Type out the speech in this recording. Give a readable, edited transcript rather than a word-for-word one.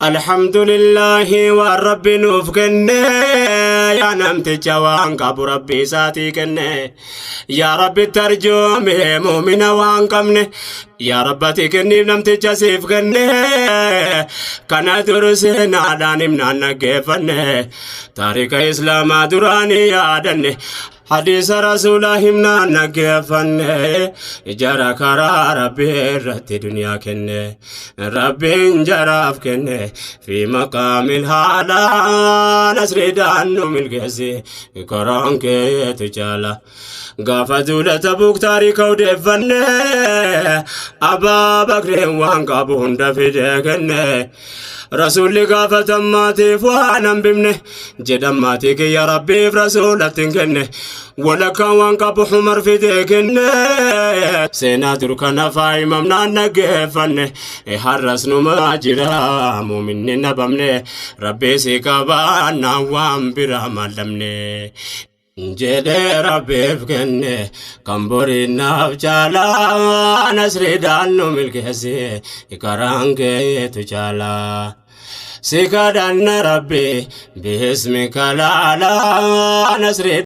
Alhamdulillaahi waan Rabbi nuuf kenne, yaa namticha waan qabu Rabbi isaatii kenne, yaa Rabbi tarjoome muumina waan qabne, yaa Rabbati kenniif namticha siif kenne. Kana dur seenaadhaan himnaan dhaggeeffanne, taarika islaamaa duraanii yaadanne, hadiisa rasuulaa himnaan dhaggeeffanne. Jara karaa Rabbii irratti duniyaa kenne, Rabbiin jaraaf kenne. Fi maqaamil haalaa nasriidhaan nu milkeessi, karaan keetu caala. Gaafa duula Tabuuk taarika odeeffanne, Abbaa Bakreen waan qabu hunda fidee kenne. Rasuulli gaafatan maatiif waan hambifne jedhan, maatii kiyya Rabbiif rasuulatti hin kenne. Walakkaan waan qabu Umar fidee kenne. Seenaa dur kana faayimamnaan dhaggeeffanne, har'as numa jira muuminni nabamne. Rabbii si qabaannaan waan biraa maallamne jedhee Rabbiif kenne, kan boriinaaf caalaa. Nasriidhaan nu milkeessi, karaan keetu caalaa. Si kadhanna Rabbi bismika laalaa nasriidhaan.